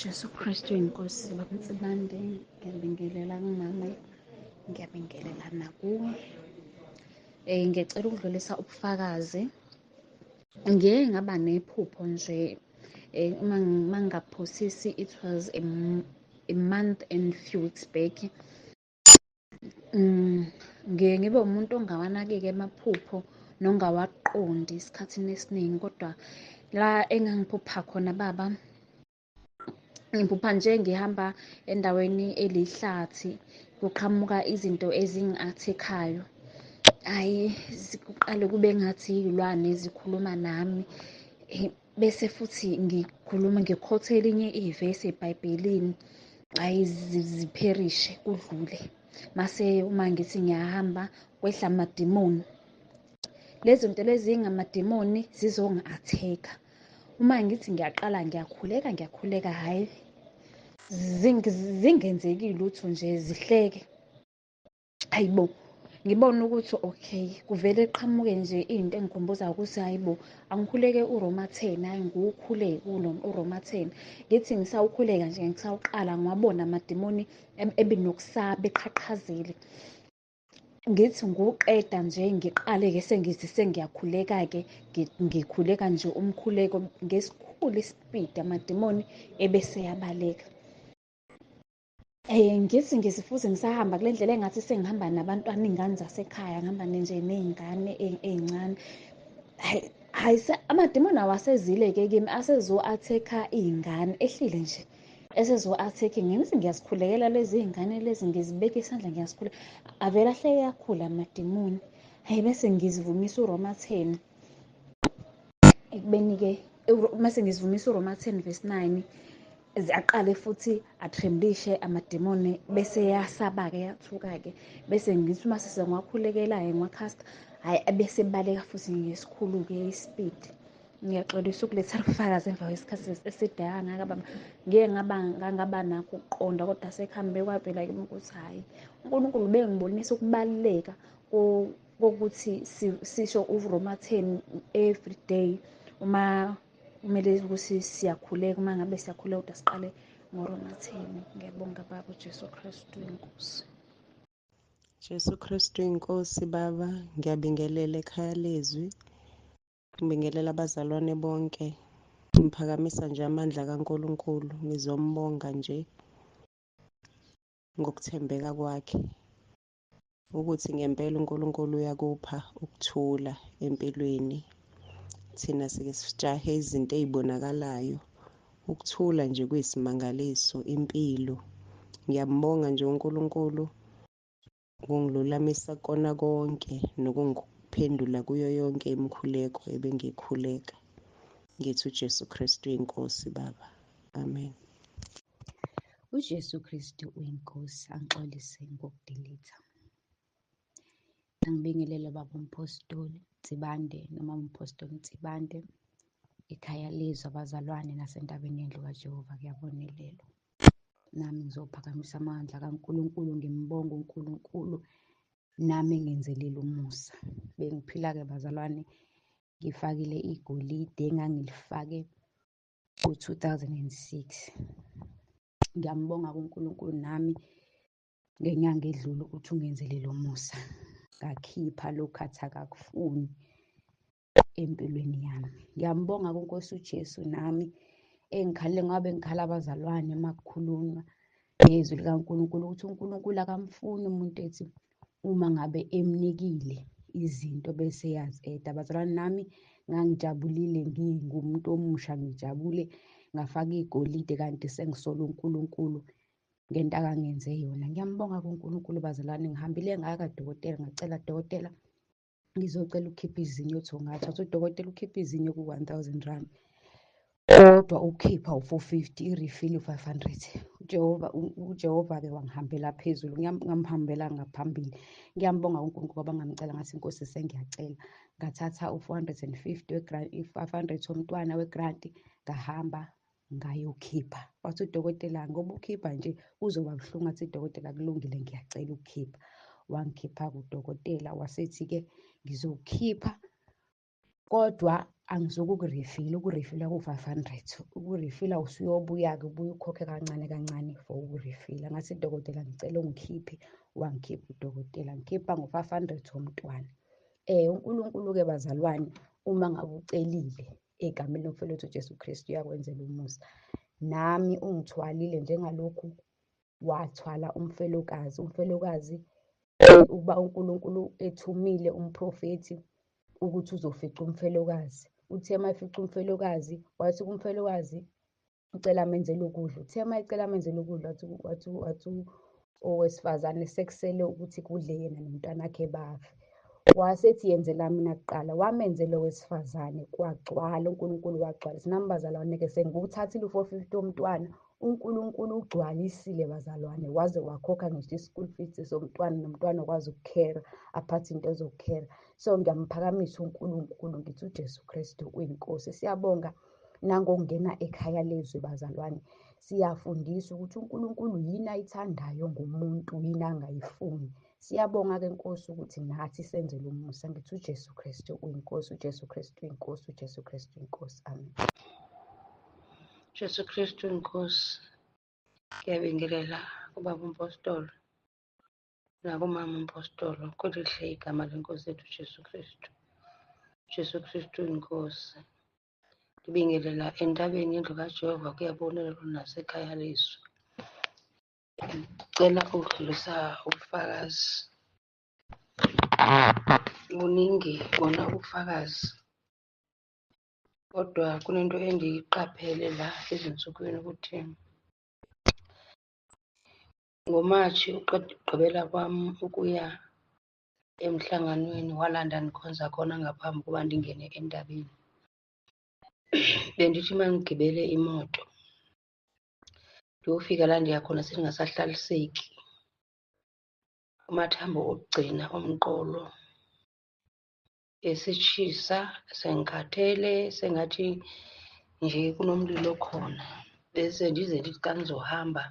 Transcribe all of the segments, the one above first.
Jesu Kristu inkosi. Baba Nsibande, ngiyabingelela kumama, ngiyabingelela nakuwe. Ngiyacela ukudlulisa ubufakazi. Ngiye ngaba nephupho nje, uma mangingaphosisi, it was a month and few weeks back. Ngiye ngibe umuntu ongawanaki-ke amaphupho nongawaqondi esikhathini esiningi, kodwa la engangiphupha khona baba, ngiphupha nje ngihamba endaweni elihlathi, kuqhamuka izinto ezingi-attack-ayo. Hhayi, kuqale kube ngathi iy'lwane zikhuluma nami, bese futhi ngikhuluma ngikhothe elinye ivesi eBhayibhelini, hhayi, zipherishe kudlule. Mase uma ngithi ngiyahamba, kwehla amadimoni. Lezi zinto lezi zingamadimoni zizongi-attack-a. Uma ngithi ngiyaqala ngiyakhuleka, ngiyakhuleka, hhayi, zingenzeki lutho nje, zihleke. Hayi bo, ngibone ukuthi okay, kuvele qhamuke nje into engikhumbuza ukuthi hayi bo, angikhuleke uRoma 10, hayi ngiwukhuleke uRoma 10. Ngithi ngisawukhuleka nje, ngisawuqala, ngiwabona amadimoni ebenokusaba eqhaqhazele. Ngithi ngiwuqeda nje, ngiqale-ke sengithi sengiyakhuleka-ke, ngikhuleka nje umkhuleko ngesikhulu isipidi, amadimoni ebese yabaleka. Ngithi ngithi ngisahamba kule ndlela engathi sengihamba nabantwana, iy'ngane zasekhaya, ngihamba nje ney'ngane ey'ncane. Hhayi, hhayi, amadimoni awasezile-ke kimi, asezo-attack-a iy'ngane, ehlile nje. Esezo-attack-a, ngithi ngiyazikhulekela lezi iy'ngane lezi, ngizibeka isandla ngiyazikhuleka, avele ahleke kakhulu amadimoni. Hhayi, bese ngizivumisa uRoma 10. Ekubeni-ke mase ngizivumisa uRoma 10 verse 9, aqale futhi atremblishe amadimoni, bese yasaba-ke, yathuka-ke. Bese ngithi uma sengiwakhulekela-ke, ngiwakhasta, hhayi, ebese ebaleka futhi ngesikhulu-ke isipidi. Ngiyaxolisa ukuletha ubufakazi emva kwesikhathi eside kangaka baba. Ngike ngaba ngangaba nakho ukuqonda, kodwa sekuhambe kwavela kimi ukuthi hhayi, uNkulunkulu ubengibonisa ukubaluleka kokuthi sisho uRoma 10 every day uma kumele ukuthi siyakhuleka. Uma ngabe siyakhuleka, kodwa siqale ngoRoma 10. Ngiyabonga baba. UJesu Kristu inkosi. Jesu Kristu inkosi. Baba, ngiyabingelela ekhaya lezwi, ngibingelela abazalwane bonke, ngiphakamisa nje amandla kaNkulunkulu, ngizombonga nje ngokuthembeka kwakhe, ukuthi ngempela uNkulunkulu uyakupha ukuthula empilweni. Thina sike sijahe izinto ey'bonakalayo, ukuthula nje kuyisimangaliso impilo. Ngiyambonga nje uNkulunkulu ngokungilulamisa kona konke nokungiphendula kuyo yonke imikhuleko ebengiyikhuleka. Ngithi uJesu Kristu inkosi baba. Amen. UJesu Kristu uyinkosi. Angixolise ngokudelete. Angibingelele baba umpostoli Nsibande noma umpostoli Nsibande, ekhaya lezwi, abazalwane nasentabeni yendlu kaJehova kuyabonelelwa. Nami ngizophakamisa amandla kaNkulunkulu, ngimbonge uNkulunkulu nami engenzelile umusa. Bengiphila-ke bazalwane, ngifakile igolide engangilifake ngo-2006. Ngiyambonga kuNkulunkulu nami ngenyanga edlule ukuthi ungenzelile umusa, ngakhipha lokhu athi akakufuni empilweni yami. Ngiyambonga kuNkosi uJesu nami engikhalile, ngoba bengikhala abazalwane uma kukhulunywa ngezwi likaNkulunkulu ukuthi uNkulunkulu akamfuni umuntu ethi uma ngabe emnikile izinto bese eyazeda. Bazalwane, nami ngangijabulile, ngingumuntu omusha, ngijabule ngafaka igolide, kanti sengisola uNkulunkulu ngento akangenze yona. Ngiyambonga kuNkulunkulu bazalwane, ngihambile ngaya kadokotela, ngacela, "Dokotela, ngizocela ukukhipha izinyo." Uthi ungathi, wathi udokotela ukhipha izinyo ku-1000 rand, kodwa ukukhipha u-450, i-refill u-500. UJehova, uJehova-ke wangihambela phezulu, ngamhambela ngaphambili. Ngiyambonga uNkulunkulu ngoba ngamcela, ngathi, "Inkosi, sengiyacela." Ngathatha u-450 we-grant, i-500 womntwana we-grant, ngahamba ngayokhipha. Wathi udokotela, "Ngoba ukhipha nje kuzoba buhlungu." Athi udokotela, "Kulungile, ngiyacela ukukhipha." Wangikhipha-ke udokotela, wasethi-ke, "Ngizokhipha, kodwa Angizukukurifila, ukurifila ku-500, ukurifila usuyobuya-ke ubuye ukhokhe kancane kancane for ukurifila. Ngathi dokotela ngicela ungikhiphe, wangikhipha udokotela, ngikhipha ngo-500 womntwana. UNkulunkulu-ke bazalwane, uma ngabe ucelile egameni lomfowethu wethu uJesu Kristu uyakwenzela umusa. Nami ungithwalile njengalokhu wathwala umfelokazi. Umfelokazi ukuba uNkulunkulu ethumile umprofethi ukuthi uzofica umfelokazi. Uthe uma efica umfelokazi, wathi kumfelokazi ucela amenzele ukudla. Uthe uma ecela amenzele ukudla, wathi owesifazane sekusele ukuthi kudle yena nomntanakhe bafe. Wasethi yenzela mina kuqala, wamenzela owesifazane, kwagcwala, uNkulunkulu wagcwalisa. Nami bazalwane-ke sengiwuthathile u-450 womntwana, uNkulunkulu ugcwalisile bazalwane, waze wakhokha ngisho i-school fees somntwana, nomntwana okwazi ukukhera, aphathe into zokukhera. So ngiyamphakamisa uNkulunkulu, ngithi uJesu Kristu uyinkosi. Siyabonga nangokungena ekhaya lezwi bazalwane. Siyafundiswa ukuthi uNkulunkulu yini ayithandayo ngomuntu, yini angayifuni. Siyabonga-ke Nkosi ukuthi nathi senzele umusa. Ngithi uJesu Kristu uyinkosi, uJesu Kristu uyinkosi, uJesu Kristu uyinkosi. Amen. Jesu Kristu inkosi. Ngiyabingelela ubaba umpostolo nakumama umpostolo, kulihle igama lenkosi yethu Jesu Kristu. Jesu Kristu inkosi. Ngibingelela entabeni yendlu kaJehova, kuyabonelelwa nasekhaya lezwi. Ngicela ukudlulisa ubufakazi. Buningi bona ubufakazi, kodwa kunento engiyiqaphele la ezinsukwini ukuthi ngoMashi uqeda kwami ukuya emhlanganweni wala ndandikhonza khona ngaphambi kokuba ndingene entabeni. Bendithi uma ngigibele imoto ndiyofika la ndiya khona sendingasahlaliseki, amathambo okugcina omqolo esitshisa, sengikhathele, sengathi nje kunomlilo okhona. Bese ndize ndithi xa ndizohamba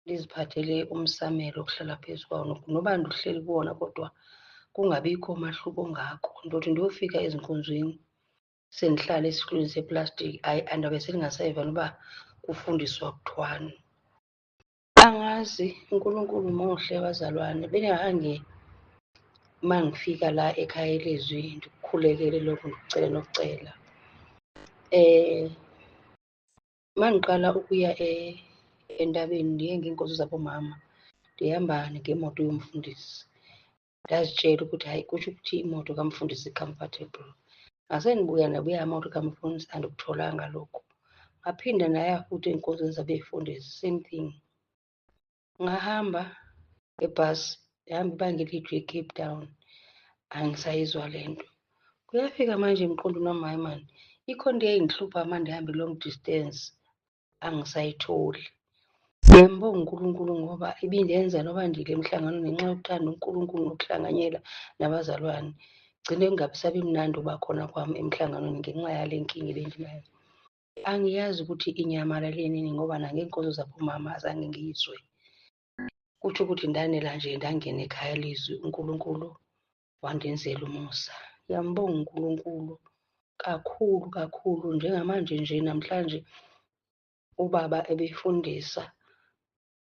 ndiziphathele umsamelo okuhlala phezu kwawo, noba ndihleli kuwona kodwa kungabikho mahluko ongako. Ndothi ndiyofika ezinkonzweni sendihlala esitulweni seplastiki, hayi andabe sendingaseva noba kufundiswa kuthiwani. Angazi, uNkulunkulu muhle bazalwane. Bendingahange uma ngifika la ekhaya elizwi ndikukhulekele lokhu, ndikucele nokucela. Uma ngiqala ukuya entabeni ndiye ngeenkonzo zabomama, ndihamba ngemoto yomfundisi. Ndazitshela ukuthi hayi kusho ukuthi imoto kamfundisi i-comfortable. Ngase ndibuya ndabuya imoto kamfundisi andikutholanga lokho. Ngaphinda ndaya futhi ey'nkonzweni zabefundisi, same thing. Ngahamba ngebhasi, ndihamba ibanga elide e-Cape Town, angisayizwa le nto. Kuyafika manje emqondweni wami, hhayi mani, ikhona into eyayingihlupha uma ndihamba i-long distance, angisayitholi. Ngiyambonga uNkulunkulu ngoba ibindenza noba ndile emhlanganweni ngenxa yokuthanda uNkulunkulu nokuhlanganyela nabazalwane. Gcine kungabi sabi mnandi uba khona kwami emhlanganweni ngenxa yale nkinga ebenginayo. Angiyazi ukuthi inyamalale nini ngoba nangey'nkonzo zabomama azange ngiyizwe. Kutsho ukuthi ndanela nje ndangena ekhaya lezwi, uNkulunkulu wandenzela umusa. Ngiyambonga uNkulunkulu kakhulu kakhulu. Njengamanje nje namhlanje ubaba ebefundisa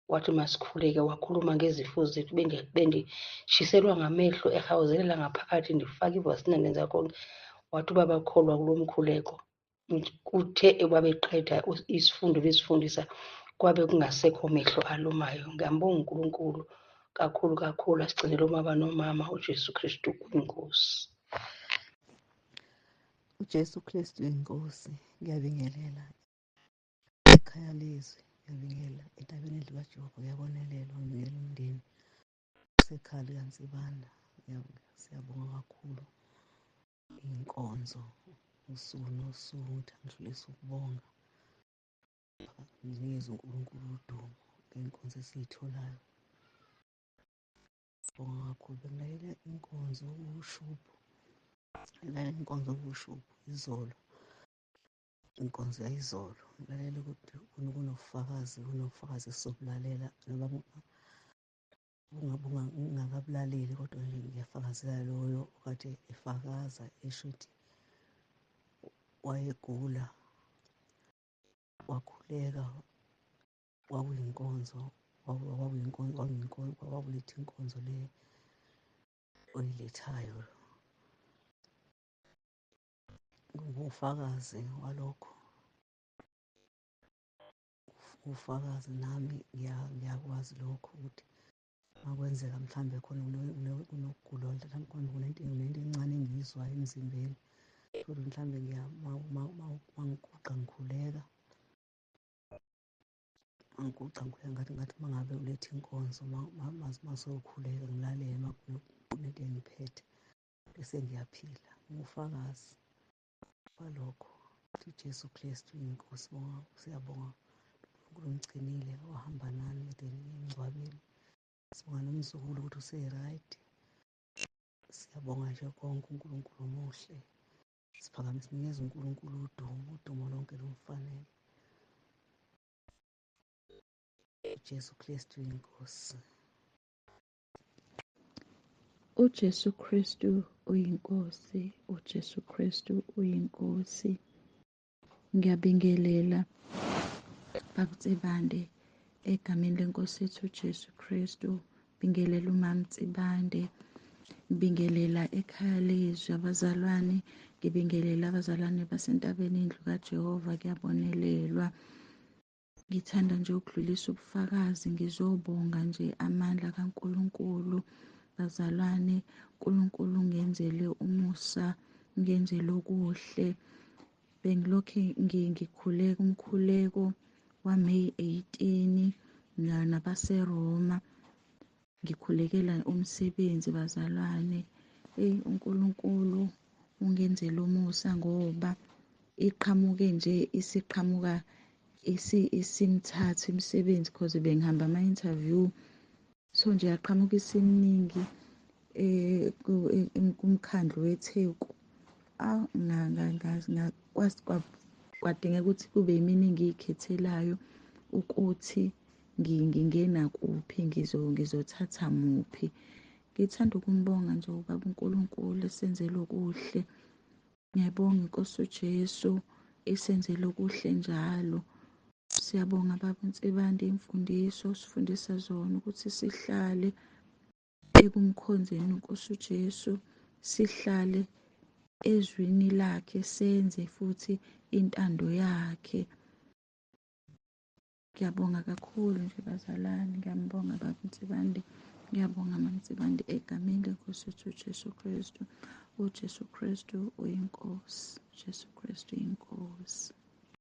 wathi masikhuleke, wakhuluma ngezifo zethu. Bendishiselwa ngamehlo ehawuzelela ngaphakathi, ndifaka ivasina ndenza konke. Wathi ubaba kholwa kulo mkhuleko. Kuthe ubaba eqeda isifundo besifundisa kwabe kungasekho mehlo alumayo. Ngiyambonga uNkulunkulu kakhulu kakhulu, asigcinele ubaba nomama uJesu Kristu uyinkosi. uJesu Kristu inkosi. Ngiyabingelela ekhaya lezwi, ngiyabingelela entabeni endlu kaJehova, kuyabonelelwa. Ngibingelela umndeni osekhaya likaNsibanda. Siyabonga kakhulu inkonzo usuku nosuku, ngithi angidlulise ukubonga, nginikeze uNkulunkulu udumo ngey'nkonzo esiy'tholayo. Sibonga kakhulu. Bengilalela inkonzo kushubhu, ngilalela inkonzo kushubhu izolo, inkonzo yayizolo. Ngilalela ukuthi kunobufakazi, kunobufakazi esizobulalela noma ungakabulaleli, kodwa nje ngiyafakazela loyo okade efakaza esho ukuthi wayegula, wakhuleka, kwakuyinkonzo, kwakuletha inkonzo le oyilethayo. Ngufakazi walokho, ufakazi nami ngiyakwazi lokho ukuthi makwenzeka mhlawumbe khona kunokugula, mhlawumbe khona kunento encane engiyizwayo emzimbeni, kodwa mhlawumbe mangiguqa ngikhuleka, ngiguqa ngikhuleka ngathi uma ngabe uletha inkonzo masewukhuleka ngilalele kunento engiphethe bese ngiyaphila. Ngufakazi walokho ukuthi uJesu Kristu uyinkosi. Siyabonga uNkulunkulu umgcinile wahamba nani emngcwabeni. Sibonga nomzukulu ukuthi use-right. Siyabonga nje konke, uNkulunkulu muhle. Siphakamisa, sinikeza uNkulunkulu udumo, udumo lonke lumfanele. uJesu Kristu uyinkosi. UJesu Kristu uyinkosi, uJesu Kristu uyinkosi. Ngiyabingelela Baba Nsibande egameni lenkosi yethu uJesu Kristu. Bingelela uMama Nsibande, ngibingelela ekhaya lezwi abazalwane, ngibingelela abazalwane basentabeni indlu kaJehova, kuyabonelelwa. Ngithanda nje ukudlulisa ubufakazi, ngizobonga nje amandla kaNkulunkulu. Bazalwane, uNkulunkulu ungenzele umusa, ungenzele okuhle. Bengilokhu ngikhuleka umkhuleko waMay 18 nabaseRoma, ngikhulekela umsebenzi bazalwane. Eyi, uNkulunkulu ungenzele umusa ngoba iqhamuke nje isiqhamuka isimthatha imisebenzi, cause bengihamba ama-interview, so nje yaqhamuka isiminingi kumkhandlu weTheku. Kwadingeka ukuthi kube yimina engiyikhethelayo ukuthi ngingena kuphi, ngizothatha muphi. Ngithanda ukumbonga nje ubaba uNkulunkulu esenzele okuhle. Ngiyabonga inkosi uJesu esenzele okuhle njalo. Siyabonga baba uNsibande imfundiso sifundisa zona ukuthi sihlale ekumkhonzeni inkosi uJesu, sihlale ezwini lakhe, senze futhi intando yakhe. Ngiyabonga kakhulu nje bazalwane, ngiyambonga baba uNsibande, ngiyabonga mama Nsibande egameni lenkosi yethu uJesu Kristu. uJesu Kristu uyinkosi, uJesu Kristu uyinkosi.